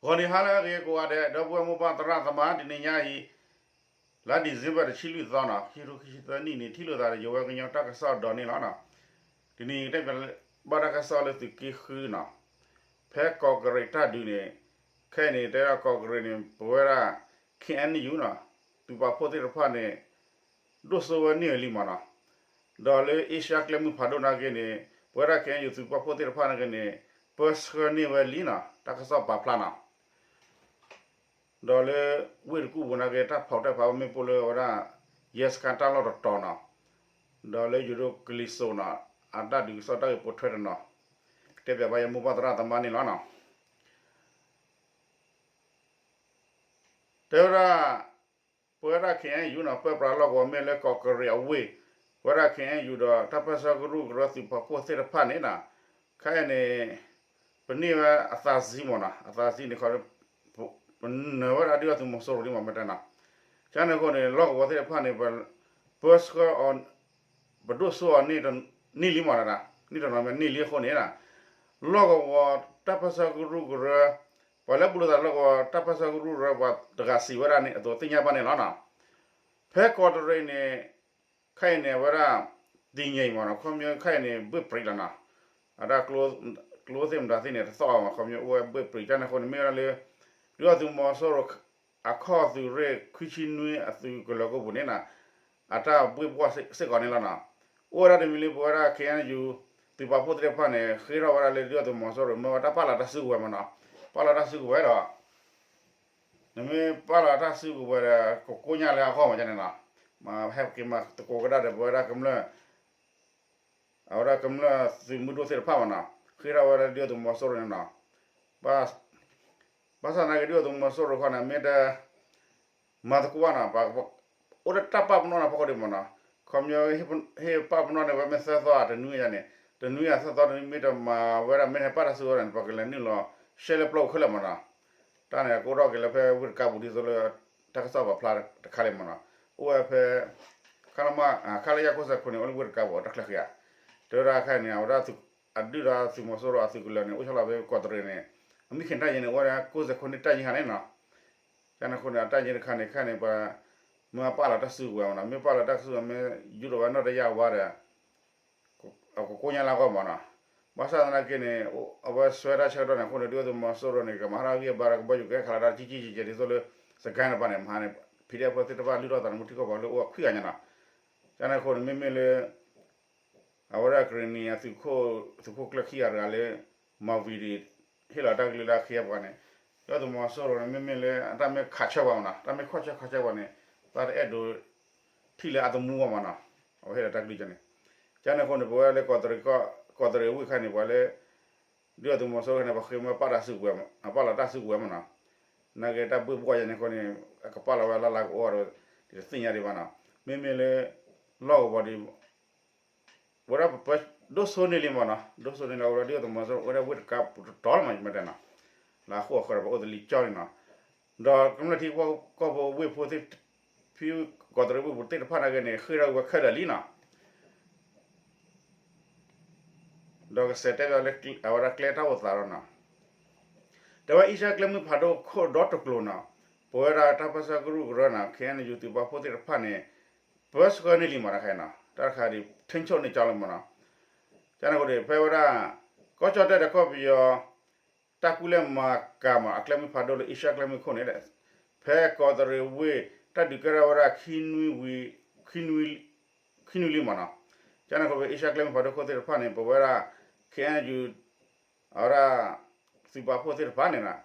ဂီၤနံၤဟါလၢအဂ့ၤကိးဂၤဒဲး ဒီပုၢ်ဝဲၢ်မိၢ်ပၢ်သရၣ်သမါ တနံၤညါအံၤ လါ December တဆံလွံၢ်သီနီၤ ခံကထိခံဆံသၢနံၣ်န့ၣ် ထံၣ်လိာ်သးဒီးယဝဲကညီတၢ်ကစီၣ်ဒီးန့ၣ်လီၤ. တနံၤအံၤတဲပဘၣ်တၢ်ကစီၣ်လၢသုးက့ဃုနီၤ ဖဲကီးကရံးတၢ်ဒုးန့ၣ် ခဲအံၤန့ၣ် တဲဒၣ်ကီးကရံးန့ၣ် ပဝဲဒၣ် K N U နီၤ သုးပာ်ဖှိၣ်သ့ၣ်တဖၣ်န့ၣ် ဒိၣ်စိဝဲန့ၢ်ဝဲလံမးနီၤ. ဒီးလၢအ့ရှါကျဲမုၢ်ဖးဒိၣ်နာ်က့န့ၣ် ပဝဲဒၣ် K N U သုးပာ်ဖှိၣ်သ့ၣ်တဖၣ်နာ်က့န့ၣ် ပၢဆှၢန့ၢ်ဝဲလံနီၤ တၢ်ကစီၣ်ပာ်ဖျါနီၤ. ဒီးလၢဝ့ၢ်တကူၣ်ပူၤနာ်က့ တၢ်ဖီၣ်တဲဖးဝဲမ့ၣ်ပိၢ်လၢဝဲဒၣ် ရဲစခန်း တၢ်လီၢ်တတီၤနီၤ ဒီးလၢယိၤဒိၣ်ကလံၤစိးနီၤ အတၢ်ဒုးကစီၣ်တၢ်ဂ့ၢ်ပိာ်ထွဲတနီၤ ကတဲပၠးဘၣ်ယမိၢ်ပၢ်သရၣ်သမါန့ၣ်လီၤနီၤ. တဲဝဲဒၣ် ပဝဲဒၣ် K N U နီၤ ပၢပြးလီၢ်ကဝီၤမ့ၢ်လၢကီးကရံးအဝ့ၢ် ပဝဲဒၣ် K N U ဒီးတၢ်ပၢဆှၢကရူၢ်ကရၢသုးပာ်ဖှိၣ်သ့ၣ်တဖၣ်န့ၣ်နီၤ ခဲအံၤန့ၣ် ပန့ၢ်ဝဲအသးစံမးနီၤ အသးစံန့ၣ်ခီ ပနၢၤဝဲဒၣ်ဒုၣ်ဒါသုးမီၤစိရိၤလံမး မ့ၢ်တဲနီၤ. ကန့ၣ်အဃိန့ၣ် လီၢ်ကဝီၤသ့ၣ်တဖၣ်န့ၣ် ပၢဆှၢအီၤ ပဒိၣ်စိအီၤန့ၢ်လံမး န့ၢ်တနီၤမ့ၢ်န့ၢ်လံအဃိန့ၣ် လီၢ်ကဝီၤတၢ်ပၢဆှၢကရူၢ်ကရၢ ပှၤလၢဘူးလိာ်သးလီၢ်ကဝီၤတၢ်ပၢဆှၢကရူၢ်ကရၢ ပှၤတဂၤစံးဝဲဒၣ်န့ၣ် အသိးသ့ၣ်ညါဘၣ်န့ၣ်လီၤနီၤ. ဖဲကီးတရံးန့ၣ် ခဲအံၤန့ၣ် အဝဲဒၣ် တည်ငြိမ်မးနီၤ ခီဖျိခဲအံၤန့ၣ် ဘှ့ၣ်ပြံးလီၤနီၤ. အတၢ်ကျိသ့ၣ်မတၤသ့ၣ်န့ၣ် တသီၣ်အါမး ခီဖျိအိၣ်ဝဲဘှ့ၣ်ပြံး ကန့ၣ်အဃိန့ၣ် မ့ၢ်ဝဲဒၣ်လၢ ဒုၣ်ဒါသုးမီၤစိရိၤ အခီၣ်သုးရ့ၣ်ခွံဆံနွံအသုးကလၢၤကိးပူၤန့ၣ်နီၤ အတၢ်ဘှ့ၣ်ဘှီၣ်စ့ၢ်ကီးန့ၣ်လီၤနီၤ. အိၣ်ဝဲဒၣ်တမံၤလၢပဝဲဒၣ် K N U သုးပာ်ဖှိၣ်သ့ၣ်တဖၣ်န့ၣ် ဃ့ထီၣ်ဝဲဒၣ်လၢဒုၣ်ဒါသုးမီၤစိရိၤ မ့ၢ်ဝဲတၢ်ပာ်လီၤတၢ်စုကဝဲၤမးနီၤ. ပာ်လီၤတၢ်စုကဝဲၤဒီး နမ့ၢ်ပာ်လီၤတၢ်စုကဝဲၤဒီး ကကိညၢ်လၢအဂီၢ်မးန့ၣ်နီၤ. မ့ၢ်ဟဲက့ၤမၤသကိးကဒါဒီးပဝဲဒၣ်ကမျၢၢ် အဝဲဒၣ်ကမျၢၢ်သုးမုၢ်ဒိၣ်သ့ၣ်တဖၣ်မးနီၤ ဃ့ထီၣ်ဝဲဒၣ်ဒုၣ်ဒါသုးမီၤစိရိၤန့ၣ်နီၤ. ဘၣ်ဆၣ်သနာ်က့ ဒုၣ်ဒါသုးမီၤစိရိၤခီန့ၣ် မ့ၢ်တ မၤသကိးဘၣ်နီၤ အိၣ်ဒီးတၢ်ပာ်ပနီၣ်န့ၣ်ဖီခိၣ်ဒံးမးနီၤ. ခီဖျိ ဟ့ၣ်ပာ်ပနီၣ်န့ၢ်ဝဲမ့ၢ်သၢသီဧါ တနွံယါန့ၣ် တနွံယါသၢသီတနွံ မ့ၢ်တမၤဝဲဒၣ် မ့ၢ်တဟဲပာ်တၢ်စုကဝဲၤန့ၣ် ပှၤကလဲၤနုာ်လီၤ ရှဲလၢပျီပူၤခဲလၢာ်မးနီၤ. တၢ်န့ၣ် ကအိၣ်ထီၣ်က့ၤလၢဖဲဝ့ၢ်တကူၣ်ပူၤဒ်သိးလၢ တၢ်ကစီၣ်ပာ်ဖျါတခါလံမးနီၤ. အိၣ်ဝဲဖဲ ခလရ ခလရ ကိုးဆယ်ခုနှစ် န့ၣ် အိၣ်လၢဝ့ၢ်တကူၣ်ပူၤ တၢ်ချၢဃံဧါ. တဲဝဲဒၣ်ခဲအံၤန့ၣ် အဝဲဒၣ် အဒုၣ်ဒါသုးမီၤစိရိၤအသုးကလၢၤန့ၣ် အိၣ်ဆီလီၤဖဲကီးတရံးန့ၣ် အမ့ၢ်ခဲတၢ်ယဲန့ၣ် အိၣ်ဝဲဒၣ် ကိုးဆယ်ခုနှစ် တၢ်ယဲခါန့ၣ်နီၤ. ကန့ၣ်အဃိန့ၣ် အတၢ်ယဲတခါန့ၣ် ခဲအံၤန့ၣ် ပှၤ မ့ၢ်ပာ်လီၤတၢ်စုကဝဲၤမးနီၤ မ့ၢ်ပာ်လီၤတၢ်စုကဝဲၤ မ့ၢ်ယူၢ်ထီၣ်ဝဲနီၢ်တယၢ်ဝါဒီး ကကိညၢ်လၢအဂီၢ်မးနီၤ. ဘၣ်ဆၣ်သနာ်က့န့ၣ် အဝဲစွဲတၢ်ဆၢကတီၢ်န့ၣ်အဃိန့ၣ် ဒုၣ်ဒါသုးမီၤစိရိၤန့ၣ် ကမၤထီၣ်ဂံၢ်ဘါဒီးကဘီယူၤကဟဲခးလီၤတၢ်ကံကံကဲကဲဒ်သိးလၢ စကဲတပၤန့ၣ် မဟါန့ၣ် PDF ဖိသ့ၣ်တဖၣ်လုၢ်ထီၣ်သးသမူထံကီၢ်ပှၤလၢအိၣ်ဝဲခွံဂၤညါနီၤ. ကန့ၣ်အဃိန့ၣ် မ့မ့ၢ်လၢ အဝဲဒၣ်ကရ့ၣ်နံၤအသုးခိၣ် သုးခိၣ်ကျၢၢ်ခံဂၤတဂၤလၢ မၤဝံၤဒံး ဟ့ၣ်လီၤတၢ်ကလုၢ်လၢအခ့အပှၤန့ၣ် ဒုၣ်ဒါသုးမီၤစိရိၤန့ၣ် မ့မ့ၢ်လၢအတၢ်မ့ၢ်ခးဆၢပှၤမးနီၤ တၢ်မ့ၢ်ခီၣ်ဆၢခးဆၢပှၤန့ၣ် သးတအဲၣ်ဒိးထံၣ်လၢအသမူအဂီၢ်မးနီၤ အဝဲဟ့ၣ်လီၤတၢ်ကလုၢ်ကန့ၣ်. ကန့ၣ်အဃိန့ၣ် ပဝဲလၢ ကီးတရံးဝ့ၢ်ခါန့ၣ် ပှၤလၢ ဒုၣ်ဒါသုးမီၤစိရိၤန့ၣ် ပှၤဃ့မ့ၢ်ပာ်တၢ်စုကဝဲၤ အပာ်လီၤတၢ်စုကဝဲၤမးနီၤ. နာ်က့တၢ်ဘှ့ၣ်ဘှီၣ်ယဲန့ၣ်အဃိန့ၣ် အကပာ်လီၤဝဲလၢ်လၢ်ကအိၣ်ဒီး တသ့ၣ်ညါဒံးဘၣ်နီၤ. မ့မ့ၢ်လၢ လီၢ်ကဝီၤဒီး ဝဲဒၣ်ပပၢ ဒိၣ်စိန့ၢ်လံမးနီၤ ဒိၣ်စိန့ၢ်လံ အဝဲဒၣ်ဒုၣ်ဒါသုးမီၤစိရိၤ အိၣ်ဝဲဒၣ်ဝ့ၢ်တကူၣ်ပူၤတတီၤလီၤမး ယမ့ၢ်တဲနီၤ. လၢအဃိအဃၢၤဒီးပအိၣ်သလံကၠီလံနီၤ. ဒီးကမျၢၢ်ထံဖိကီၢ်ဖိဝ့ၢ်ဖိသ့ၣ် ဖဲကီးတရံးဝ့ၢ်ပူၤသ့ၣ်တဖၣ်နာ်က့န့ၣ် ဃ့ထီၣ်ဝဲခဲလၢာ်လံနီၤ. ဒီးကစဲးတဲလၢ အဝဲဒၣ်ကျဲတၢ်အိၣ်သးဒီးနီၤ. တဲဝဲအ့ရှါကျဲမုၢ်ဖးဒိၣ်ခိၣ်ဒီတကျိၤနီၤ ပဝဲဒၣ်တၢ်ပၢဆှၢကရူၢ်ကရၢနီၤ K N U သုးပာ်ဖှိၣ်သ့ၣ်တဖၣ်န့ၣ် ပၢဆှၢန့ၢ်လံမးတခါနီၤ တၢ်တခါဒ် ထိန်းချုပ်န့ၢ်ကၠီလီၤမးနီၤ. ကန့ၣ်အဃိဒီး ဖဲဝဲဒၣ် ကီၢ်ကၠီၣ်တဲၣ်ဒီးကီၢ်ပယီၤ တၢ်ကူၣ်လဲၤမၤကၤမး အကျဲမုၢ်ဖးဒိၣ်လၢအ့ရှါကျဲမုၢ်ခိၣ်န့ၣ် ဖဲကီးတရံးဝ့ၢ် တၢ်ဒုးကဲထီၣ်ဝဲဒၣ် ခံနွံလံမးနီၤ. ကန့ၣ်အဃိဖဲအ့ရှါကျဲမုၢ်ဖးဒိၣ်ခိၣ်သ့ၣ်တဖၣ်န့ၣ် ပဝဲဒၣ် K N U အဝဲဒၣ် သုးပာ်ဖှိၣ်သ့ၣ်တဖၣ်န့ၣ်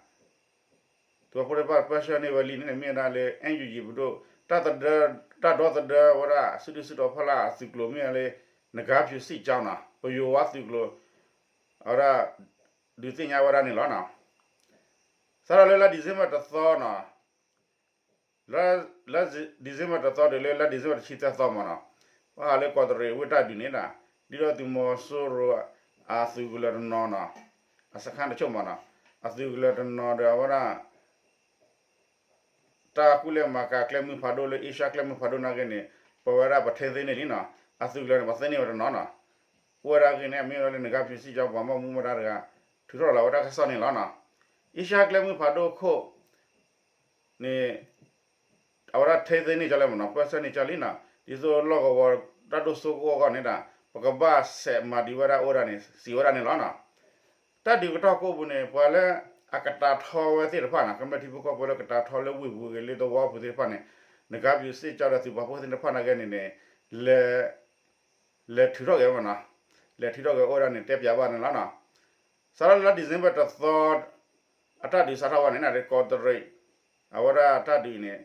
သုးပာ်ဖှိၣ်သ့ၣ်တဖၣ်ပၢဆှၢန့ၢ်ဝဲလံန့ၣ် မ့ၢ်ဝဲဒၣ်လၢ N U G ပဒိၣ် တၢ်သဒၢ တၢ်ဒီသဒၢဝဲဒၣ် စုဒုၣ်စုတီၤဖီလာ်အသုးကျိၤမ့ၢ်ဝဲလၢ နဂါးဖြူစစ်ကြောင်းနီၤ ပယိၤဝါသုးကျိၤ အဝဲဒၣ် ဒုးသ့ၣ်ညါဝဲဒၣ်န့ၣ်လီၤနီၤ. စးထီၣ်လၢလါ December တသီနီၤ လါ December တသီတုၤလၢလါ December တဆံသၢသီမးနီၤ ဘၣ်ဃးလၢကီးတရံးဝ့ၢ်တၢ်ဒုးန့ၣ်ဒီး ဒ်သိးသုးမီၤစိရိၤအသုးကလၢၤတနီၤနီၤ အစခန်းတချို့မးနီၤ အသုးကလၢၤတနီၤဒီးအဝဲဒၣ် တၢ်ကူၣ်လဲၤမၤကၤကျဲမုၢ်ဖးဒိၣ်လၢ အ့ရှါကျဲမုၢ်ဖးဒိၣ်နာ်က့န့ၣ် ပဝဲဒၣ်ပထ့သ့န့ၢ်လံနီၤ အသုးကလၢၤန့ၣ် ပှၤသ့န့ၢ်ဝဲတနီၤနီၤ အိၣ်ဝဲဒၣ်အဂ့ၢ်န့ၣ် မ့ၢ်ဝဲလၢ နဂါးဖြူစစ်ကြောင်း ပှၤဘၣ်မူဘၣ်ဒါတဂၤ ထုးထီၣ်လီၤဝဲတၢ်ကစီၣ်န့ၣ်လီၤနီၤ. အ့ရှါကျဲမုၢ်ဖးဒိၣ်ခိၣ်န့ၣ် အဝဲဒၣ်ထဲသ့န့ၢ်ကၠီလံမ့ၢ်နီၤ, ပၢၢ်ဆၢန့ၢ်ကၠီလံနီၤ, ဒ်သိးလီၢ်ကဝီၤတၢ်ဒိၣ်စိကအိၣ်အဂီၢ်န့ၣ်ဒီး ပကဘၣ်ဆဲးမၤဒံးဝဲဒၣ်အိၣ်ဝဲဒၣ်န့ၣ် စံးဝဲဒၣ်န့ၣ်လီၤနီၤ. တၢ်ဒုးကတီၢ်ကိးပူၤန့ၣ် ပှၤလၢအကတာ်ထီဝဲသ့ၣ်တဖၣ်နီၤ, ကမျၢၢ်ထံဖိကီၢ်ဖိလၢကတာ်ထီလၢဝ့ၢ်ပူၤဂ့ၤ လၢသဝီပူၤသ့ၣ်တဖၣ်န့ၣ် နကါပျူၤစ့ၢ်ကီးဒီးသုးပာ်ဖှိၣ်သ့ၣ်တဖၣ်နာ်က့န့ၣ်န့ၣ် လဲၤ လဲၤထုးထီၣ်က့ၤဝဲမ့ၢ်နီၤ, လဲၤထုးထီၣ်က့ၤအိၣ်ဝဲဒၣ်န့ၣ် တဲပၠးဘၣ်န့ၣ်လီၤနီၤ. စးထီၣ်လၢလါ December တသီ အတၢ်ဒုးစးထီၣ်ဝဲန့ၣ် ကီးတရံး အဝဲဒၣ်တၢ်ဒုးအံၤန့ၣ်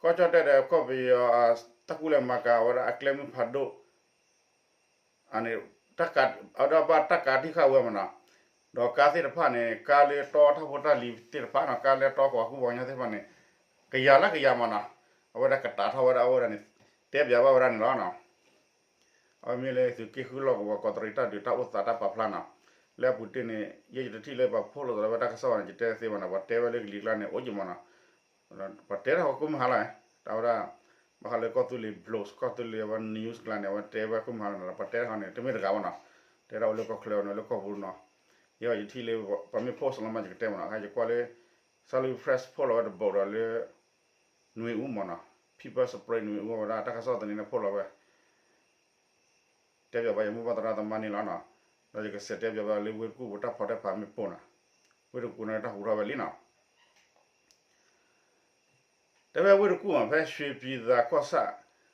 ကီၢ်ကၠီၣ်တဲၣ်ဒီးကီၢ်ပယီၤ တၢ်ကူၣ်လဲၤမၤကၤ အဝဲဒၣ်အကျဲမုၢ်ဖးဒိၣ် အန့ၣ် အဝဲဒၣ်ဘၣ်တၢ်ကးတံၢ်ဃာ်ဝဲမ့ၢ်နီၤ, ဒီးကါသ့ၣ်တဖၣ်န့ၣ် ကါလၢတီထီၣ်ဖိတၢ်လံၤသ့ၣ်တဖၣ်နီၤ, ကါလၢတီကဝီၤကူပှၤကညီသ့ၣ်တဖၣ်န့ၣ် ကယၤလၢကယၤမ့ၢ်နီၤ, အဝဲဒၣ်ကတာ်ထီၣ်ဝဲဒၣ်အဝဲဒၣ်န့ၣ် တဲပၠးဘၣ်ဝဲဒၣ်န့ၣ်လီၤနီၤ. အဝဲမ့ၢ်လၢသုးက့ဃုလီၢ်ကဝီၤကီးတရံးတၢ်ဒုးတၢ်အိၣ်သးတၢ်ပာ်ဖျါနီၤ, လၢအပူၤတ့ၢ်န့ၣ် ယဲယတထံၣ်လၢပှၤဖီၣ်လိာ်သးလၢဝဲတၢ်ကစီၣ်ဘၣ်န့ၣ် ယတဲသ့ဘၣ်နီၤ, ပှၤတဲဝဲလၢကလံၤကျါန့ၣ် အိၣ်ယံၤမ့ၢ်နီၤ, ပှၤတဲတၢ်ဃီကိးမုၢ်ဟါလီၤ, တၢ်ဝဲဒၣ် ဘၣ်ဃးလၢကီၢ်သူလ့ၤ blogs ကီၢ်သူလ့ၤအဝဲ news ကျါန့ၣ် အဝဲတဲဝဲကိးမုၢ်ဟါလီၤနီၤ, ပှၤတဲတၢ်ဃီန့ၣ် တမ့ၢ်တဂၤဘၣ်နီၤ, တဲဒၣ်အိၣ်လၢကီၢ်ချၢအီၤန့ၣ် လၢကီၢ်ပူၤနီၤ, ယဲယထံၣ်လၢ ပှၤမ့ၢ် post လီၤမး ယကတဲမ့ၢ်နီၤ, ယကွၢ်လၢ Salween Press ဖီၣ်လီၤဝဲတဘီဒီးလၢ နွေဦးမ့ၢ်နီၤ, People's Spring နွေဦးဝဲဒၣ် တၢ်ကစီၣ်သန့န့ၣ်ဖီၣ်လီၤဝဲ တဲပၠးဘၣ်ယမိၢ်ပၢ်သရၣ်သမါန့ၣ်လီၤနီၤ, ဒီးယကစးတဲပၠးဘၣ်လၢဝ့ၢ်တကူၣ်ပူၤတၢ်ဖီၣ်တၢ်ဖးမ့ၣ်ပိၢ်နီၤ, ဝ့ၢ်တကူၣ်န့ၣ်တၢ်ဟူထီၣ်ဝဲလံနီၤ. တဲဖဲဝ့ၢ်တကူၣ်မ့ၢ် ဖဲရွှ့ပံၤသးကီၢ်ဆၣ်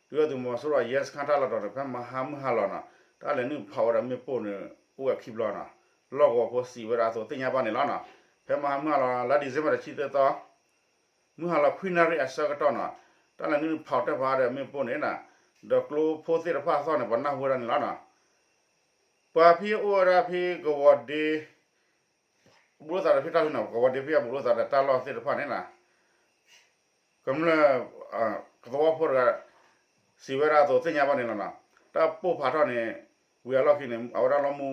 ဒုၣ်ဒါသုးမီၤစိရိၤအရဲစခန်းတၢ်လီၢ်တတီၤန့ၣ် ဖဲမဟါမုၢ်ဟါလီၤနီၤ, တၢ်လဲၤနုာ်ဖီၣ်ဝဲဒၣ်မ့ၣ်ပိၢ်န့ၣ် အိၣ်ဝဲခံဘျီနီၤ, လီၢ်ကဝီၤဖိစံးဝဲဒၣ်အသိးသ့ၣ်ညါဘၣ်န့ၣ်လီၤနီၤ, ဖဲမဟါမုၢ်ဟါလီၤ လါ December တဆံသၢသီ မုၢ်ဟါလီၤခွံနၣ်ရံၣ်အဆၢကတီၢ်နီၤ, တၢ်လဲၤနုာ်ဖီၣ်တၢ်ဖးဒီးမ့ၣ်ပိၢ်န့ၣ်နီၤ, ဒီးကျိဖိသ့ၣ်တဖၣ်အသီၣ်န့ၣ် ပှၤနၢ်ဟူဝဲဒၣ်န့ၣ်လီၤနီၤ, ပှၤဖဲအိၣ်ဝဲဒၣ်ဖဲကဝီၤဒ့ ဘူးလိာ်သးဒီးဖဲတၢ်လီၢ်န့ၣ် ကဝီၤဒ့ဖဲအဘူးလိာ်သးဒီးတၢ်လီၢ်သ့ၣ်တဖၣ်န့ၣ်နီၤ, ကမျၢၢ် ကသဝီဖိတဂၤ စံးဝဲဒၣ်အသိးသ့ၣ်ညါဘၣ်န့ၣ်လီၤနီၤ, တၢ်ပိၢ်ဖးထီၣ်န့ၣ် ဝံၤအလီၢ်ခံန့ၣ် အဝဲဒၣ်လီမူ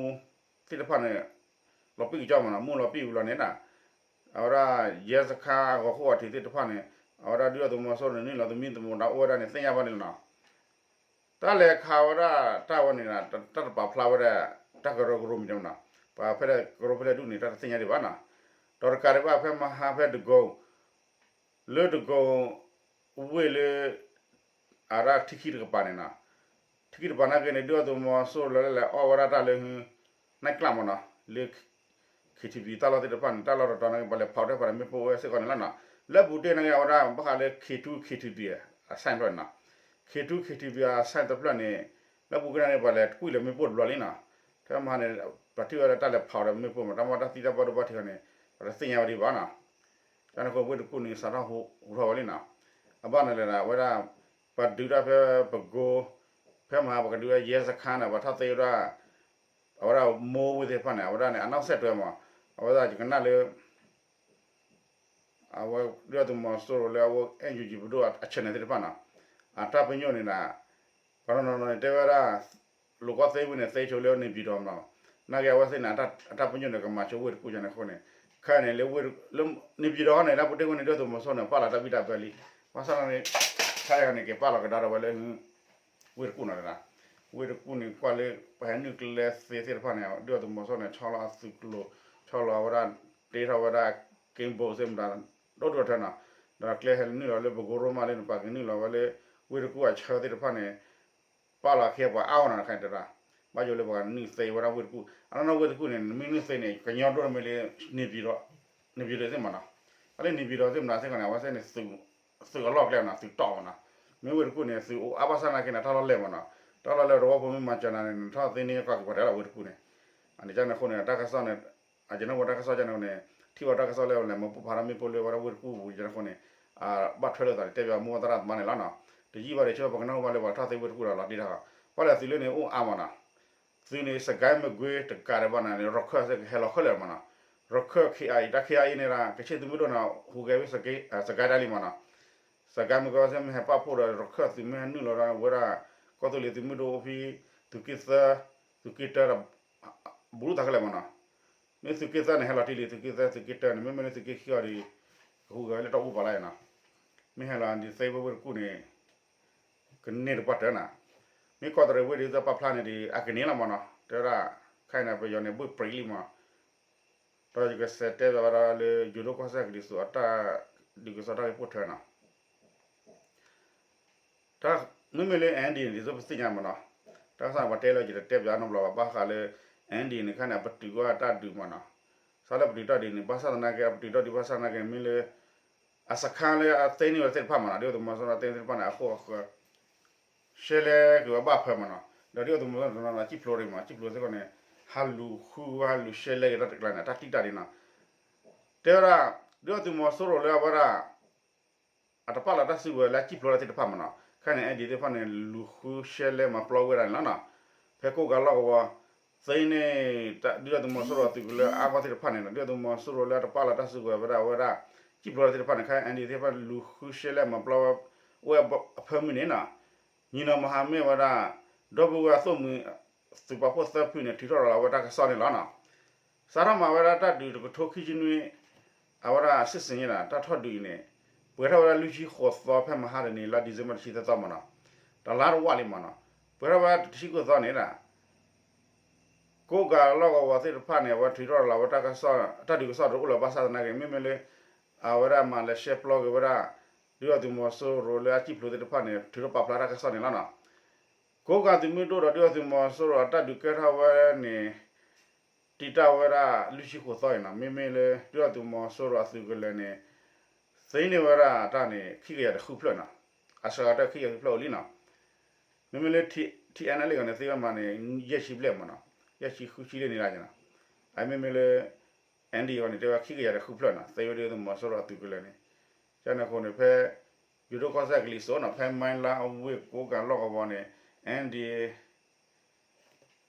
သ့ၣ်တဖၣ်န့ၣ် လီၤပံာ်ကကၠီမ့ၢ်နီၤ, မူလီၤပံာ်ဝံၤလီၤန့ၣ်နီၤ, အဝဲဒၣ် ရဲစခန်း အဂီၤခိၣ်အထံးသ့ၣ်တဖၣ်န့ၣ် အဝဲဒၣ်ဒုၣ်ဒါသုးမီၤစိရိၤန့ၣ် နုာ်လီၤသမံသမိးဒီးအိၣ်ဝဲဒၣ်န့ၣ် သ့ၣ်ညါဘၣ်န့ၣ်လီၤနီၤ. တၢ်လဲၤခးဝဲဒၣ်တၢ်ဝဲန့ၣ် တၢ်တပာ်ဖျါဝဲဒၣ် တၢ်ကရၢကရိမံၤဒဲးမ့ၢ်နီၤ, ပှၤဖဲလဲၣ်ကရၢဖဲလဲၣ်ဒူၣ်န့ၣ် တၢ်တသ့ၣ်ညါဒံးဘၣ်နီၤ, ဒီးတကးဒံးဘၣ်ဖဲမဟါဖဲတကိ လၢတကိ ဝ့ၢ်လၢ အဝဲဒၣ်ထံခံတကပၤန့ၣ်နီၤ, ထံခံတကပၤနာ်က့န့ၣ် ဒုၣ်ဒါသုးမီၤစိရိၤလၢလဲၤအီၣ်ဝဲဒၣ်တၢ်လၢ night club မ့ၢ်နီၤ, လၢ K T V တၢ်လီၢ်သ့ၣ်တဖၣ်န့ၣ် တၢ်လီၢ်တတီၤနာ်က့ ပှၤလဲၤဖီၣ်တၢ်ဖးဒီးမ့ၣ်ပိၢ်ဝဲစ့ၢ်ကီးန့ၣ်လီၤနီၤ, လၢပူၤတ့ၢ်နာ်က့ အဝဲဒၣ်ဘၣ်ဃးလၢ K two K T V အ sign တဖျၢၣ်န့ၣ်နီၤ, K two K T V အ sign တဖျၢၣ်န့ၣ် လၢပူၤကွံာ်နာ်က့ ပှၤလဲၤကွံာ်လၢမ့ၣ်ပိၢ်တဘျီလံနီၤ, ထဲမဟါန့ၣ် ပှၤထံၣ်ဝဲဒၣ်တၢ်လဲၤဖီၣ်ဒီးမ့ၣ်ပိၢ်မ့ၢ် တၢ်မ့ၢ်တၢ်သံတၢ်ဘၣ်ဒိဘၣ်ထံးဃီန့ၣ် ပှၤတသ့ၣ်ညါဝဲဒံးဘၣ်နီၤ, ကန့ၣ်အဃိဝ့ၢ်တကူၣ်န့ၣ် စးထီၣ်ဟူထီၣ်ဝဲလံနီၤ, အဘၣ်န့ၣ်လဲၣ်ဒၣ် အဝဲဒၣ် ပှၤဒုးတၢ်ဖဲပကိ ဖဲမဟါပှၤကဒုးဝဲ ရဲစခန်းန့ၣ် ပှၤထီၣ်သ့ဝဲဒၣ် အဝဲဒၣ်မိၢ်ဝ့ၢ်သ့ၣ်တဖၣ်န့ၣ် အဝဲဒၣ်န့ၣ် အနောက်ဆက်တွဲမ့ၢ် အဝဲဒၣ်ယကနၣ်လၢ အဝဲဒုၣ်ဒါသုးမီၤစိရိၤလၢအဝဲ NUG ပဒိၣ်အ channel သ့ၣ်တဖၣ်နီၤ, အတၢ်ပညိၣ်န့ၣ်ဒၣ် ပှၤနီၢ်နီၢ်န့ၣ် တဲဝဲဒၣ် လိာ်ကီၢ်သ့ဝ့ၢ်န့ၣ် သ့ဆိလၢနေပြည်တော်မ့ၢ်နီၤ, နာ်က့အဝဲသ့ၣ်န့ၣ် အတၢ်ပညိၣ်န့ၣ် ကမၤဆိဝ့ၢ်တကူၣ်ယါန့ၣ်အဃိန့ၣ် ခဲအံၤန့ၣ်လၢ နေပြည်တော်န့ၣ် လၢပူၤတ့ၢ်ဝ့ၢ်န့ၣ် ဒုၣ်ဒါသုးမီၤစိရိၤန့ၣ် ပာ်လီၤတၢ်ဘံၣ်တၢ်ဘၢလံ, ဘၣ်ဆၣ်န့ၣ် ခဲအံၤန့ၣ် က့ၤပာ်လီၤကဒါဒီးဝဲလၢ ဝ့ၢ်တကူၣ်နီၤတဒၣ်, ဝ့ၢ်တကူၣ်န့ၣ် ကွၢ်လၢပှၤဟဲနုာ်ကျဲသ့သ့ၣ်တဖၣ်န့ၣ် ဒုၣ်ဒါသုးမီၤစိရိၤန့ၣ် ဆီလီၤအသုးကျိၤ ဆီလီၤဝဲဒၣ် တ့ထီၣ်ဝဲဒၣ် က့ဘိသ့ၣ်မတၤ ဒိၣ်ဒိၣ်ထၢနီၤ, ဒီးကျဲဟဲနုာ်လီၤလၢပကိရိမးလၢန့ၣ် ပှၤကနုာ်လီၤဝဲလၢ ဝ့ၢ်တကူၣ်အဆၢသ့ၣ်တဖၣ်န့ၣ် ပာ်လီၤခဲပှၤအါဂၤနီၤတခါန့ၣ်တဒၣ်, ဘၣ်ယိၣ်လၢပှၤကနုာ်သ့ဝဲဒၣ်ဝ့ၢ်တကူၣ်, အနီၢ်နီၢ်ဝ့ၢ်တကူၣ်န့ၣ် နမ့ၢ်နုာ်သ့န့ၣ် ကညီဒိၣ်မ့ၢ်လၢ နေပြည်တော်, နေပြည်တော်သ့ၣ်မးနီၤ, အလၢ နေပြည်တော်သ့ၣ်မတၤသ့ၣ်တဖၣ်န့ၣ် အဝဲသ့ၣ်န့ၣ် သုးအလီၢ်ကျဲနီၤ သုးတီၢ်မးနီၤ, မ့ၢ်ဝ့ၢ်တကူၣ်န့ၣ် သုးအိၣ်အါဘၣ်ဆၣ်နာ်က့န့ၣ် တၢ်လီၢ်လဲၢ်မးနီၤ, တၢ်လီၢ်လဲၢ်တဝီဖိမ့ၢ်မၤစၢၤနၤန့ၣ် နထီၣ်သ့န့ၢ်ကီၢ်ကပှဲၤထဲလီၤဝ့ၢ်တကူၣ်န့ၣ်, အန့ၣ်ကန့ၣ်အဃိန့ၣ် တၢ်ကစီၣ်န့ၣ် အကနၢ်ဝဲတၢ်ကစီၣ်ကန့ၣ်အဃိန့ၣ် ထံၣ်ဝဲတၢ်ကစီၣ်လၢလဲၤမၤပိၢ်ဖးထီၣ်မ့ၣ်ပိၢ်လၢဝဲဒၣ်ဝ့ၢ်တကူၣ်ပူၤကန့ၣ်အဃိန့ၣ် ဘၣ်ထွဲလိာ်သးန့ၣ်တဲပၠးမိၢ်ပၢ်သရၣ်သမါန့ၣ်လီၤနီၤ, တယံာ်ဘၣ်ဒီး ဆၢပှၤကနၢ်ဟူဘၣ်လၢပှၤထီၣ်သ့ဝ့ၢ်တကူၣ်ဒီးလီၤတံၢ်တၢ်ဃီ, ပှၤလဲၤသုးလၢန့ၣ်အိၣ်အါမးနီၤ, သုးန့ၣ် စစ်ကိုင်း မကွေး တကးဒံးဘၣ်န့ၣ် ရခိုင် စ့ၢ်ကီးဟဲလီၤခဲလၢာ်မးနီၤ, ရခိုင် KIA တၢ် KIA န့ၣ်ဒီး ကချ့ၣ်သုးမုၢ်ဒိၣ်န့ၣ် ဟူးဂဲၤဝဲ စစ်ကိုင်း တၢ်လံမးနီၤ, စစ်ကိုင်း မကွေး စ့ၢ်မ့ၢ်ဟဲပာ်ဖှိၣ်ဒီး ရခိုင် သုးမ့ၢ်ဟဲနုာ်လီၤဒီးဝဲဒၣ် ကီၢ်သူလ့ၤသုးမုၢ်ဒိၣ်အိၣ်ဖဲ သုးက့သၢ သုးက့တၢဒီး ဘူးလိာ်သးခဲလၢာ်မးနီၤ, မ့ၢ်သုးက့သၢန့ၣ် ဟဲလီၤတ့ၢ်လံ သုးက့သၢ သုးက့တၢန့ၣ် မ့မ့ၢ်လၢသုးက့ခံအီၤဒီး ကဟူးဂဲၤဝဲလၢတၢ်အူပာ်လၢ်နီၤ, မ့ၢ်ဟဲလီၤဒ်သ့ဝ့ၢ်ဝ့ၢ်တကူၣ်န့ၣ် ကန့ၢ်တပှၢ်တၢၢ်နီၤ, မ့ၢ်ကီးတရံးဝ့ၢ်ဒ်သိးပာ်ဖျါန့ၣ်ဒီး အကန့ၢ်လီၤမးနီၤ, တဲဝဲဒၣ် ခဲအံၤန့ၣ် ပယီၤန့ၣ် ဘှ့ၣ်ပြံးလံမး ဒီးယကစံးတဲဘၣ်ဝဲဒၣ်လၢ ယိၤဒိၣ်ကီၢ်စဲၣ်ကလံၤစိးအတၢ်ဒုးကစီၣ်တၢ်ဂ့ၢ်ပိၢ်ထွဲနီၤ, တၢ်မ့မ့ၢ်လၢ N D A န့ၣ် ဒ်သိးပသ့ၣ်ညါမ့ၢ်နီၤ, တၢ်ကစီၣ်န့ၣ် ပှၤတဲလၢယတတဲပၠးနီတဘျီဘၣ် ဘၣ်ဃးလၢ N D A န့ၣ်ခါန့ၣ် အပတုာ်ကွံာ်တၢ်ဒုးမ့ၢ်နီၤ, စးလၢပတုာ်တၢ်ဒုးန့ၣ် ဘၣ်ဆၣ်သနာ်က့ အပတုာ်တၢ်ဒုးဘၣ်ဆၣ်သနာ်က့ မ့ၢ်လၢ အစခါလၢအသ့န့ၢ်ဝဲသ့ၣ်တဖၣ်မ့ၢ်နီၤ, ဒ်သိးသုးမီၤစိရိၤအသ့န့ၢ်သ့ၣ်တဖၣ်န့ၣ် အဃိအဃၢၤ ရှဲလဲက့ၤဝဲဘၣ်ဖၢမ့ၢ်နီၤ, ဒီးဒ်သိးသုးမီၤစိရိၤတနီၤနီၤ စံၣ်ဖျိးရံမ့ၢ် စံၣ်ဖျိးစ့ၢ်ကီးန့ၣ် ဟးလူၤဃုဝဲ ဟးလူၤရှဲလဲက့ၤတၢ်တကျါန့ၣ် တၢ်တံၢ်တၢ်ဒ်နီၤ, တဲဝဲဒၣ် ဒ်သိးသုးမီၤစိရိၤလၢအဝဲဒၣ် အတပာ်လီၤတၢ်စုကဝဲၤလၢအစံၣ်ဖျိးတၢ်သ့ၣ်တဖၣ်မ့ၢ်နီၤ, ခဲအံၤန့ၣ် N D A သ့ၣ်တဖၣ်န့ၣ် လူၤဃုရှဲလဲမၤပျီဝဲဒၣ်န့ၣ်လီၤနီၤ, ဖဲကိးကၤလီၢ်ကဝီၤ သ့န့ၣ် ဒ်သိးသုးမီၤစိရိၤအသုးကလၢအါဂီၢ်သ့ၣ်တဖၣ်န့ၣ်နီၤ, ဒ်သိးသုးမီၤစိရိၤလၢအတပာ်လီၤတၢ်စုကဝဲၤဝဲဒၣ် အဝဲဒၣ် စံၣ်ဖျိးတၢ်သ့ၣ်တဖၣ်န့ၣ် ခဲအံၤ N D A သ့ၣ်တဖၣ် လူၤဃုရှဲလဲမၤပျီဝဲ ဝဲအဖၢမုၢ်န့ၣ်နီၤ, ညီနီၤမၤဟးမ့ၢ်ဝဲဒၣ် ဒီပုၢ်ဝဲၢ်အသိၣ်မှံၤ သုးပာ်ဖှိၣ်သၢဖုန့ၣ် ထုးထီၣ်ရၤလီၤဝဲတၢ်ကစီၣ်န့ၣ်လီၤနီၤ, စးထီၣ်မၤဝဲဒၣ်တၢ်ဒုးတကထိခံဆံနွံ အဝဲဒၣ် စစ်ဆင်ရေး န့ၣ် တၢ်ထီၣ်ဒုးအံၤန့ၣ် ပှဲၤထီၣ်ဝဲဒၣ်လွံၢ်ဆံဃိးသီ ဖဲမဟါတနံၤ လါ December တဆံသၢသီမ့ၢ်နီၤ, တလါတဝာ်လံမ့ၢ်နီၤ, ပှဲၤထီၣ်ဝဲဒၣ်တဆံဃိးသီန့ၣ် ကိးကၤလီၢ်ကဝီၤသ့ၣ်တဖၣ်န့ၣ် အဝဲထုးထီၣ်ရၤလီၤဝဲတၢ်ကစီၣ် တၢ်ဒုးကစီၣ်တအိၣ်လၢၤဘၣ်ဆၣ်သနာ်က့ မ့မ့ၢ်လၢ အဝဲဒၣ်မၤလဲၤရှဲပျီက့ၤဝဲဒၣ် ဒ်သိးသုးမီၤစိရိၤလၢအစံၣ်ဖျိးသ့ၣ်တဖၣ်န့ၣ် ထုးထီၣ်ပာ်ဖျါတၢ်ကစီၣ်န့ၣ်လီၤနီၤ, ကိးကၤသုးမုၢ်ဒိၣ်ဒီးဒ်သိးသုးမီၤစိရိၤအတၢ်ဒုးကဲထီၣ်ဝဲန့ၣ် တံာ်တာ်ဝဲဒၣ်လွံၢ်ဆံဃိးသီအံၤနီၤ, မ့မ့ၢ်လၢ ဒ်သိးသုးမီၤစိရိၤအသုးကလၢၤန့ၣ် သ့န့ၢ်ဝဲဒၣ်တၢ်န့ၣ် ခံကယၤတဆံဃုဖျၢၣ်နီၤ, အစှၤကတၢၢ်ခံကယၤတဆံဃုဖျၢၣ်အိၣ်လံနီၤ, မ့မ့ၢ်လၢ T N L A အဂီၢ်န့ၣ် သ့ဝဲမးန့ၣ် ယဲၢ်ဆံဘျဲၣ်မ့ၢ်နီၤ, ယဲၢ်ဆံဃုဆံလၢန့ၣ်ဒၣ်နီၤ, အမ့မ့ၢ်လၢ N D A အဂီၢ်န့ၣ် တဲဝဲခံကယၤတဆံဃုဖျၢၣ်နီၤ, သ့ဝဲဒ်သုးမီၤစိရိၤအသုးကလၢၤန့ၣ်, ကန့ၣ်အဃိန့ၣ် ဖဲ ယိၤဒိၣ်ကီၢ်စဲၣ်ကလံၤစိးနီၤ, ဖဲမါလါအဝ့ၢ်ကိးကၤလီၢ်ကဝီၤန့ၣ် N D A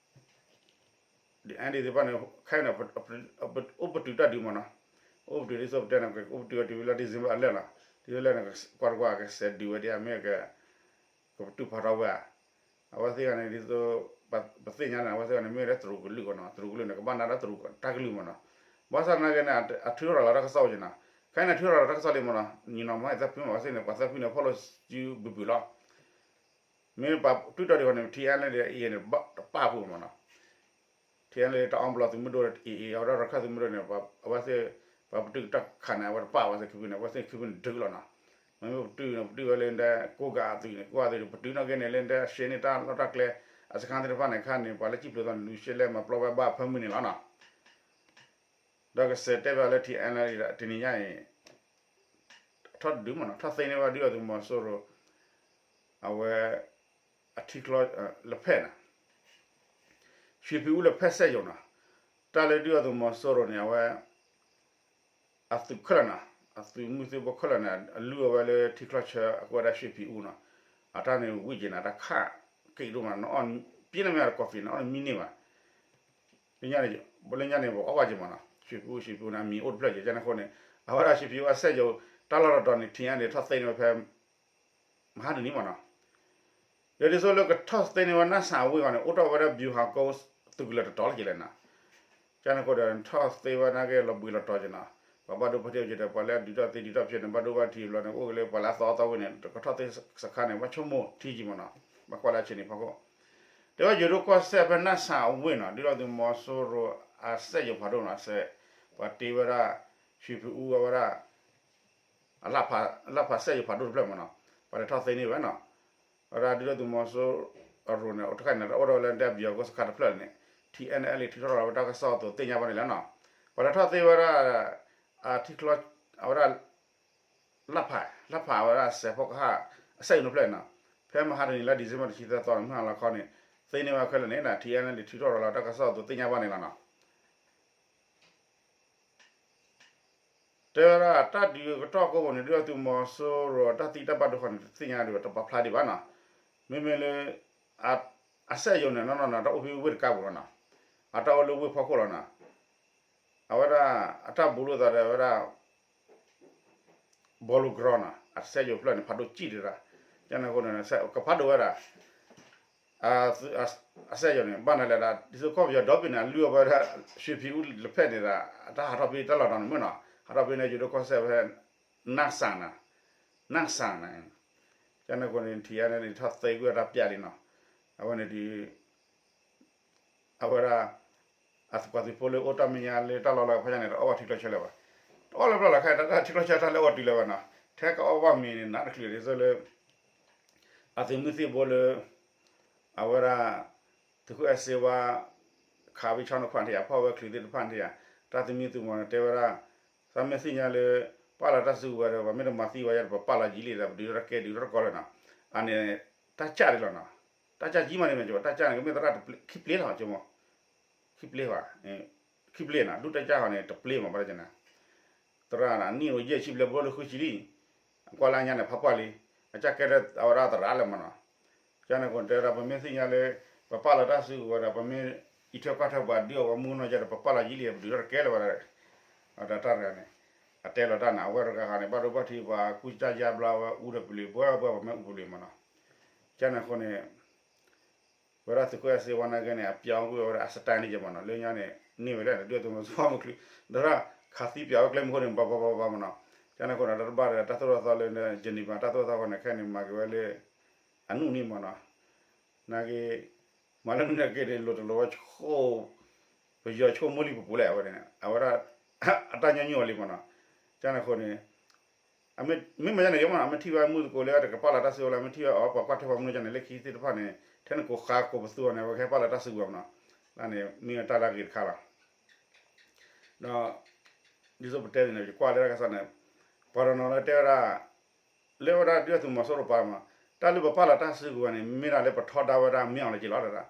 N D A သ့ၣ်တဖၣ်န့ၣ် ခဲအံၤန့ၣ် အိၣ်ပတုာ်တၢ်ဒုးမ့ၢ်နီၤ, အိၣ်ပတုာ်ဒ်သိးပတဲန့ၣ် အိၣ်ပတုာ်ဝဲတုၤလၢ December အလၢာ်လီၤ, ဒ်သိးလၢန့ၣ် ကွၢ်တကွၢ်ကစဲးဒုးဝဲဒ်အမ့ၢ်က ကပတုာ်ဖးထီဝဲဧါ, အဝဲသ့ၣ်ဂၤန့ၣ်ဒ်သိး ပသ့ၣ်ညါန့ၣ် အဝဲသ့ၣ်ဂၤန့ၣ် မ့ၢ်ဝဲဒၣ်တရူးကလုာ်နီၤ, တရူးကလုာ်န့ၣ် ကဘၣ်နၤဒီးတရူးတၢ်ကလုာ်မ့ၢ်နီၤ, ဘၣ်ဆၣ်သနာ်က့န့ၣ် အထုးထီၣ်ရၤလီၤတၢ်ကစီၣ်ဝဲက့ၤနီၤ, ခဲအံၤန့ၣ် ထုးထီၣ်ရၤလီၤတၢ်ကစီၣ်လံမ့ၢ်နီၤ, ညီနီၤမ့ၢ်သၢဖုမ့ၢ် အဝဲသ့ၣ်န့ၣ် ပှၤသၢဖုန့ၣ် ဖီၣ်လိာ်စုဘုးဘုးလီၤ မ့ၢ်ပှၤတူၢ်တီၢ်ဒံးဃီန့ၣ် T N L A န့ၣ် တပၣ်ပူၤမ့ၢ်နီၤ, T N L A တအီဘျီသုးမုၢ်ဒိၣ် A A အဝဲဒၣ်ရခၢၣ်သုးမုၢ်ဒိၣ်န့ၣ် အဝဲသ့ၣ် ပှၤပတုာ်တၢ်ခးန့ၣ် အဝဲတပၣ်ဝဲသ့ၣ်ခံဖုန့ၣ် အဝဲသ့ၣ်ခံဖုန့ၣ်ဒုးလီၤနီၤ, မ့မ့ၢ်ပတုာ်န့ၣ် ပတုာ်ဝဲလၢဒဲကိးဂၤအသုးန့ၣ် ကိးဂၤအသုးန့ၣ် ပတုာ်နီၣ်ဂံၢ်န့ၣ် လၢဒဲရှဲန့ၢ်တၢ်လီၢ်တၢ်ကျဲ အစခါသ့ၣ်တဖၣ်န့ၣ် ခါန့ၣ် ပှၤလၢစံၣ်ဖျိးသီန့ၣ် လူၤရှဲလဲမၤပျီဝဲဘၣ်အဖၢမုၢ်န့ၣ်လီၤနီၤ ဒီးကစံးတဲဘၣ်လၢ T N L A တနံၤညါအံၤ ထီၣ်ဒုးမ့ၢ်နီၤ ထီၣ်သ့န့ၢ်ဝဲဒုၣ်ဒါသုးမီၤစိရိၤ အဝဲ အထံချီ လဖဲၣ်နီၤ ရွှေဖီဦး လဖဲၣ်စက်ရုံနီၤ တၢ်လၢဒုၣ်ဒါသုးမီၤစိရိၤန့ၣ် အဝဲ အသုးခဲလၢာ်နီၤ အသုးမုၢ်သံၣ်ဘိခဲလၢာ်န့ၣ် အလုၢ်အီၣ်ဝဲလၢထံချီဆၢအကိးဝဲဒၣ် ရွှေဖီဦး နီၤ အတၢ်န့ၣ်ဝံၤက့ၤန့ၣ် တၢ်ခးက့ၤဒိၣ်မး နအီၣ်ပ့ၤန့ၣ်မ့ၢ်တကိးဖံးန့ၣ် အီၣ်တမံန့ၢ်ဘၣ် လၢညါန့ၣ် ပလၢညါန့ၣ် ပအီၣ်ဘၣ်က့ၤမးနီၤ ရွှေဖီဦး ရွှေဖီဦး န့ၣ် အမံၤအိၣ်တဖျၢၣ်က့ၤ ကန့ၣ်အဃိန့ၣ် အဝဲဒၣ် ရွှေဖီဦး အစက်ရုံ တၢ်လီၢ်တတီၤန့ၣ် ထံအါန့ၣ် ထီၣ်သ့န့ၢ်ဝဲဖဲ မဟါတနံၤမးနီၤ ဒီးဒ်သိးလၢကထီၣ်သ့န့ၢ်ဝဲနၢ်စၢ်အဝ့ၢ်ဂီၢ်န့ၣ် အိၣ်ထီၣ်ဝဲဒၣ် ဗျူဟာကုန်း သုးကလၢၤတတီၤလၢက့ၤလဲၣ်နီၤ ကန့ၣ်အဃိဒီး ထီၣ်သ့ဝဲနာ်က့ လီၤဘှံးလီၤတီၤက့ၤနီၤ ပှၤဘၣ်ဒိဘၣ်ထံးက့ၤဒီး ပှၤလၢအဒုးတၢ်သ့ဒုးတၢ်ဖျဲးန့ၣ် ဘၣ်ဒိဘၣ်ထံးဘျီန့ၣ် အိၣ်က့ၤလၢပှၤလၢအသီအသီဝဲန့ၣ် ကထီၣ်သ့စခါန့ၣ် ဘၣ်ဆိကမိၣ်ထံက့ၤမးနီၤ ဘၣ်ကွၢ်လၢအဆံးန့ၣ်ဖီခိၣ် တဲဝဲယိၤဒိၣ်ကီၢ်စဲၣ်ဖဲနၢ်စၢ်အဝ့ၢ်နီၤ ဒ်သိးသုးမီၤစိရိၤအစက်ရုံဖးဒိၣ်နီၤ စဲး ပှၤတ့ဝဲဒၣ် ရွှေဖီဦး အဝဲဒၣ် အလၢ်ဖးစက်ရုံဖးဒိၣ်တဖျၢၣ်မးနီၤ ပှၤလဲၤထီၣ်သ့န့ၢ်ဝဲနီၤ အဝဲဒၣ်ဒုၣ်ဒါသုးမီၤစိရိၤန့ၣ် အိၣ်တခါန့ၣ် တအိၣ်ထီၣ်ဝဲလၢဒဲဘံအကိးစခါတဖျၢၣ်န့ၣ် ထံအါန့ၣ် အဲလံ ထုးထီၣ်လီၤဝဲတၢ်ကစီၣ်အသိးသ့ၣ်ညါဘၣ်န့ၣ်လီၤနီၤ ပှၤလဲၤထီၣ်သ့ဝဲဒၣ် အထံချီ အဝဲဒၣ် လၢ်ဖး လၢ်ဖးဝဲဒၣ်စဲးဖီကဟၣ် အစက်ရုံတဖျၢၣ်နီၤ ဖဲမဟါတနံၤလၢ December တဆံသၢသီန့ၣ် မုၢ်ဟါလီၤခီန့ၣ် သ့န့ၢ်ဝဲခဲလၢာ်န့ၣ် ထံအါန့ၣ် ထုးထီၣ်လီၤဝဲတၢ်ကစီၣ်အသိးသ့ၣ်ညါဘၣ်န့ၣ်လီၤနီၤ တဲဝဲဒၣ်တၢ်ဒုးကတီၢ်ကိးပူၤန့ၣ် ဒုၣ်ဒါသုးမီၤစိရိၤတၢ်သံတၢ်ဘၣ်ဒိဃီန့ၣ် တသ့ၣ်ညါဒံးဘၣ် တပာ်ဖျါဒံးဘၣ်နီၤ မ့မ့ၢ်လၢ အစက်ရုံန့ၣ် နီၢ်နီၢ်နီၤ တၢ်အိၣ်ဖဲဝ့ၢ်တကါပူၤလီၤနီၤ အတၢ်အိၣ်လၢဝ့ၢ်ဖီခိၣ်လီၤနီၤ အဝဲဒၣ် အတၢ်ဘူးလိာ်သးဒီးဝဲဒၣ် ဘီလူကရီနီၤ အစက်ရုံဖျၢၣ်န့ၣ် ဖးဒိၣ်ကံၣ်တရၣ် ကန့ၣ်အဃိန့ၣ် ကဖးဒိၣ်ဝဲဒၣ် အစက်ရုံန့ၣ် ဘၣ်နၤလဲၣ်ဒၣ် ဒ်သိးကီၢ်ပယီၤဒီဘ့ၣ်န့ၣ် အလုၢ်အီၣ်ဝဲဒၣ် ရွှေဖီဦး လဖဲၣ်န့ၣ်ဒီး အတၢ်ဟးထီၣ်ဖဲတၢ်လီၢ်ဒီးန့ၣ်မ့ၢ်နီၤ ဟးထီၣ်ဖဲန့ၣ် ယိၤဒိၣ်ကီၢ်စဲၣ်ဖဲ နၢ်စၣ်နီၤ နၢ်စၣ်နီၤ ကန့ၣ်အဃိန့ၣ် ထံအါန့ၣ် ထီၣ်သ့ကွံာ်အတၢ်ပျၢ်လံနီၤ အဝဲန့ၣ်ဒ် အဝဲဒၣ် အသုးပှၤသုးဖိလၢအိၣ်တၢ်မဲာ်ညါလၢတၢ်လီၢ်လီၤကဖီညါန့ၣ် တအီၣ်ဘၣ်ထံချီဆၢလၢၤဘၣ်, တအီၣ်လၢၤဘၣ်လီၤခဲ တၢ်ထံချီဆၢတၢ်လၢအီၣ်တုၤလၢၤဘၣ်နီၤ, ထဲကအီၣ်ဘၣ်မ့ၤန့ၣ် နးတချုးဒ်သိးလၢ အသုးမုၢ်သံၣ်ဘိလၢ အဝဲဒၣ် သုးခိၣ်အဲၣ်စ့ဝါ ခးဝံၤဆီနီၤခွါထံၣ်ယၤ ဖီၣ်ဝဲချုးသ့ၣ်တဖၣ်ထံၣ်ယၤ, တၢ်သမံသမိးန့ၣ် တဲဝဲဒၣ် သးမ့ၢ်သ့ၣ်ညါလၢ ပာ်လီၤတၢ်စုကဝဲၤဒီး ပှၤမ့ၢ်တမၤသံဝဲယၤဒီး ပပာ်လီၤယံာ်လံဒီး ပဒုးထီၣ်တကဲဒုးထီၣ်တကီလၢၤနီၤ, အန့ၣ် တၢ်ကၢ်ဒ်လီၤနီၤ, တၢ်ကၢ်ကံမးန့ၣ်မ့ၢ်ကီး တၢ်ကၢ်န့ၣ် ကမ့ၢ်သရၣ်ခံပျ့လီၤကီမး, ခံပျ့ဘၣ်, ခံပျ့နီၤ ဒူၣ်တၢ်ကၢ်ဟီန့ၣ် တပျ့မး ဘၣ်တက့ၢ်န့ၣ် သရၣ်န့ၣ် နံၣ်အိၣ်ယဲၢ်ဆံဘျဲၣ်ဘျီလၢဃုဆံလံ, အကွၢ်လၢအညါန့ၣ် ဖးပှၢ်လံ, အကၢ်ကဲထီၣ်အဝဲဒၣ်သရၣ်လၢမးနီၤ, ကန့ၣ်အဃိတဲဝဲဒၣ် ပမ့ၢ်သ့ၣ်ညါလၢ ပပာ်လီၤတၢ်စုကဝဲၤဒီး ပမ့ၢ်အံးထွဲကွၢ်ထွဲပှၤဒုးအီၣ်ပှၤမုၢ်ကနီၢ်ကဒီး ပပာ်လီၤယံာ်လံ ပဒုးထီၣ်တကဲလၢၤဘၣ်, ဒီးတၢ်တဂၤန့ၣ် အတဲလီၤတၢ်န့ၣ် အဝဲတဂၤဂၤန့ၣ် ဘၣ်ဒိဘၣ်ထံးပှၤကူစၢ်ယါဘျါဝဲအူဒီးပလံၤ ပှၤပှၤပှၤမ့ၢ်အူပလံၤမးနီၤ, ကန့ၣ်အဃိန့ၣ် ဝဲဒၣ်သုးခိၣ်အဲၣ်စ့ဝါနာ်က့န့ၣ် အပျးအီၣ်ကွံာ်ဝဲဒၣ်အ style န့ၣ်ကမးနီၤ လၢညါန့ၣ် န့ၢ်ဝဲဒၣ်ဒုၣ်ဒါသုးမီၤစိရိၤမုၢ်ချံ ဒီးခးသံပျးဝဲကျဲမုၢ်ဃိန့ၣ် ဘၣ်ဘၣ်ဘၣ်ဘၣ်မးနီၤ, ကန့ၣ်အဃိန့ၣ် တၢ်တဘၣ်ဒီးတၢ်သိၣ်တၢ်သီလၢ Geneva တၢ်သိၣ်တၢ်သီအဃိန့ၣ် ခဲအံၤန့ၣ် မၤက့ၤဝဲလၢ အနူၢ်န့ၣ်မးနီၤ, နာ်က့ မၤလၢနုာ်နာ်က့န့ၣ် လိၤတလိၤဝဲဆိ ပယီၤဆိကမိၣ်လံပပူၤလဲၣ် အဝဲန့ၣ် အဝဲဒၣ် အတၢ်ညီနုၢ်အီၤလံမးနီၤ, ကန့ၣ်အဃိန့ၣ် မ့ၢ်မၤယါန့ၣ် ယမ့ၢ်မ့ၢ်ထံၣ်ဘၣ်မုၢ်သကိးလၢတကပာ်လီၤတၢ်စုကဝဲၤလၢ မ့ၢ်ထံၣ်ဘၣ်အီၤ ပှၤကွၢ်ထွဲပှၤမနုၤကန့ၣ် လၢခံသ့ၣ်တဖၣ်န့ၣ် ထဲနကိးဃါကိးပသူအီၤန့ၣ် အဝဲကဟဲပာ်လီၤတၢ်စုကဝဲၤမးနီၤ, လၢန့ၣ်မ့ၢ်တၢ်လၢအဂ့ၤတခါလီၤ. ဒီး ဒ်သိးပတဲန့ၣ် ယကွၢ်လၢတၢ်ကစီၣ်န့ၣ် ပှၤတနီၤလၢတဲဝဲဒၣ် လၢဝဲဒၣ်ဒုၣ်ဒါသုးမီၤစိရိၤပာ်မး တၢ်လၢပပာ်လီၤတၢ်စုကဝဲၤန့ၣ် မ့ၢ်ဒၣ်လၢပထီဒါဝဲဒၣ်မ့ၢ်အီၤလၢက့ၤလီၤဒၣ်,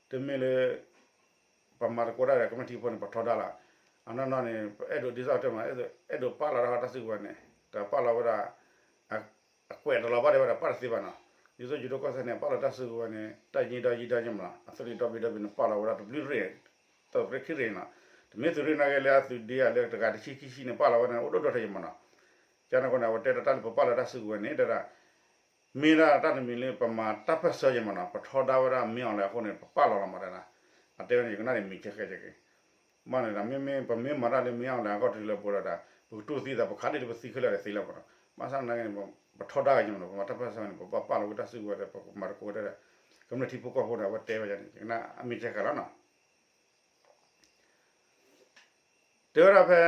တမ့ၢ်လၢ ပမၤသကိးတၢ်ဒီးကမျၢၢ်ထံဖိန့ၣ် ပထီဒါလီၤ. အနီၢ်နီၢ်န့ၣ် ပအဲၣ်ဒိးဒ်သိးတဲမး အဲၣ်ဒိးပာ်လီၤတၢ်စုကဝဲၤန့ၣ် တပာ်လီၤဝဲဒၣ် အကွဲးတလီၤဘၣ်ဒံးဝဲဒၣ် ပာ်တသ့ဘၣ်နီၤ. ဒ်သိးယိၤဒိၣ်ကီၢ်စဲၣ်န့ၣ် ပာ်လီၤတၢ်စုကဝဲၤန့ၣ် တၢ်ယံၤဒီးယံၤဒီးယံၤမးလီၤ အသရံးဒီဘ့ၣ်ဒီဘ့ၣ်န့ၣ် ပာ်လီၤဝဲဒၣ်တဘျုးရ့ၣ် တရ့ၣ်ခံရ့ၣ်နီၤ. တမ့ၢ်သုးရ့ၣ်နာ်က့လၢအသုးဒ့လၢတဂၤတဆံခံဆံန့ၣ် ပာ်လီၤဝဲဒၣ်အိၣ်ဒိၣ်ဒိၣ်ထဲယမးနီၤ. ကန့ၣ်အဃိန့ၣ် အဝဲတဲဒီးတၢ်လၢပပာ်လီၤတၢ်စုကဝဲၤန့ၣ် တဲဒၣ် မ့ၢ်ဒၣ်တၢ်တမံၤလၢပမၤတၢ်ပၢၢ်ဆၢယမးနီၤ ပထီဒါဝဲဒၣ်မ့ၢ်အီၤလၢအဃိန့ၣ် ပပာ်လီၤလီၤမးတဲဒၣ်. အတဲဝဲန့ၣ် ယကနၣ်န့ၣ်မံၤကဲကဲကဲကဲ မ့ၢ်န့ၣ်ဒီး မ့မ့ၢ်ပမ့ၢ်မၤတၢ်လၢမ့ၢ်အီၤလၢအဂီၢ်တုၤလၢပှဲၤလီၤဒီး ပကတူၢ်သံသး ပခးဒ်လၢပသံခဲလၢာ်ဒီးသ့လၢပှဲၤလီၤ. ဘၣ်ဆၣ်နာ်က့န့ၣ် ပထီဒါက့ၤယမးနီၤ ပမၤတၢ်ပၢၢ်ဆၢန့ၣ် ပဘၣ်ပာ်လီၤဝဲတၢ်စုကဝဲၤဒီး ပကမၤသကိးတၢ်ဒီး ကမျၢၢ်ထံဖိကီၢ်ဖိန့ၣ် အဝဲတဲဝဲန့ၣ် ယကနၣ်အမံၤကဲကဲလီၤနီၤ. တဲဝဲဒၣ်ဖဲ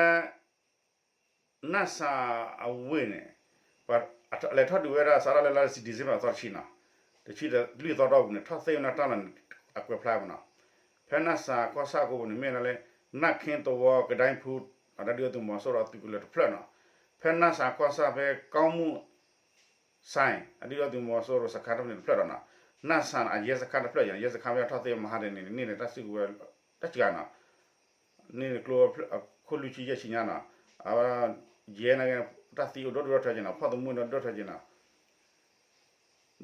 နၢ်စၢ်အဝ့ၢ်န့ၣ် လဲၤထီၣ်ဒုးဝဲဒၣ်စးထီၣ်လၢလါ December အသီတဆံနီၤ, တဆံဒီးလွံၢ်သီတီၢ်ပူၤန့ၣ် ထီၣ်သ့ၣ်ဝဲဒၣ်တၢ်လီၢ်န့ၣ် အကွဲးဖျါမးနီၤ. ဖဲနၢ်စၢ်ကီၢ်ဆၣ်အကိပူၤန့ၣ် မ့ၢ်ဒၣ်လၢ နၢ်ခ့တဝီ ကဒဲဖူ အတၢ်ဒုၣ်ဒါသုးမီၤစိရိၤအသုးကလၢၤတဖျၢၣ်နီၤ. ဖဲနၢ်စၢ်ကီၢ်ဆၣ်ဖဲကီမုၢ် စဲၣ် အဒုၣ်ဒါသုးမီၤစိရိၤစခါတဖျၢၣ်န့ၣ်တဖျၢၣ်ဒီးနီၤ, နၢ်စၢ်န့ၣ် အယဲစခါတဖျၢၣ်ယဲ ယဲစခါဖဲထီၣ်သ့ၣ်မဟါဒ်န့ၣ် န့ၢ်န့ၣ်တၢ်စုကဝဲၤ တၢ်စှၤနီၤ, န့ၣ်ကျိ ခိၣ်လွံၢ်ဆံယဲၢ်ဆံညါနီၤ, အဝဲ ယဲနာ်က့ တၢ်သံအိၣ်ဒိၣ်ဒိၣ်ထီၣ်က့ၤနီၤ ဖီၣ်သမူဒီးဒိၣ်ထီၣ်က့ၤနီၤ,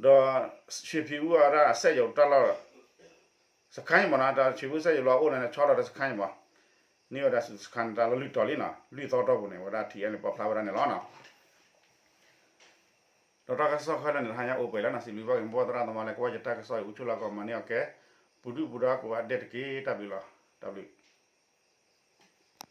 ဒီး ရွှေဖီဦး အဝဲဒၣ်အစက်ရုံတၢ်လီၢ် စခါယံၤမးနီၤ တၢ်ရွှေဖီဦးစက်ရုံလီၤအိၣ်န့ၣ် ဆီလီၤဒီးစခါယံၤမး, န့ၢ်ဝဲဒၣ်စခါန့ၣ်တၢ်လီၢ်လွံၢ်တီၤလံနီၤ လွံၢ်သီတီၢ်ပူၤန့ၣ် ဝဲဒၣ် ထံၣ်အဲလ် ပာ်ဖျါဝဲဒၣ်န့ၣ်လီၤနီၤ. ဒီးတၢ်ကစီၣ်ခဲလၢာ်န့ၣ် တဟါညါအိၣ်ပှဲၤလၢနီၤ စံးဘျုးဘၣ်က့ၤ မိၢ်ပၢ်သရၣ်သမါလၢ ကဝၢ်ယတၢ်ကစီၣ်အံၤ အိၣ်ဆူၣ်လၢကီၢ်မၤန့ၢ်အီၤကဲ ပူၤဒုၣ်ပူၤဒါကိးဂၤဒဲးတက့ၢ် တၢ်ဘျုးလီၤ တၢ်ဘျုး